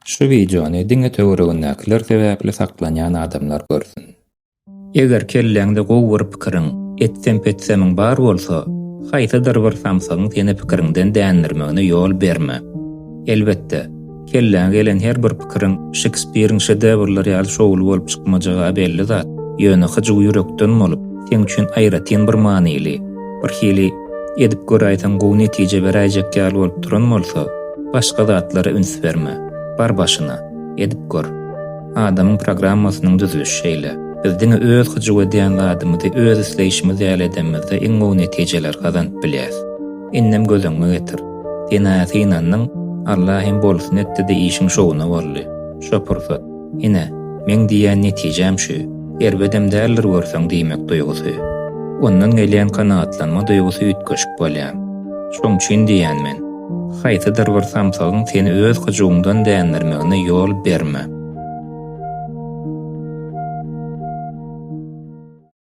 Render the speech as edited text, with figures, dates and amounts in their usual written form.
Şu wideony diňe töweregindäkiler sebäpli saklanýan adamlar görsün. Eger kelläňde gowy bir pikiriň, etsem-petsemiň bar bolsa, haýsydyr bir samsygyň seni pikiriňden dändirmegine ýol berme. Elbetde, kelläňe gelen her bir pikiriň Şekspiriň şedewrleri ýaly şowly bolup çykmajagy-a belli zat, ýöne hyjuw ýürekden bolup, seň üçin aýratyn bir manyly, bir hili edip göräýseň gowy netije beräýjek ýaly bolup duran bolsa, Başga zatlara üns berme. Bar başyna. Edip gör. Adamyň programmasynyň düzülişi şeýle. Biz diňe öz hyjuw edýän zadymyzy öz isleýşimiz ýaly edenimizde iň gowy netijeleri gazanyp bilýäs. Indem göz öňüňe getir. Sen-ä synandyň, Alla hem bolsun etdi-de işiň şowuna boldy. Şo pursat, Ine, meň diýýän netijäm şu. Erbedem däldir görseň diýmek duýgusy. Ondan gelýän kanagatlanma duýgusy üýtgeşik bolýar. Şoň üçin diýýän men. Haýsydyr bir samsygyň seni öz hyjuwyňdan dändirmegine ýol berme.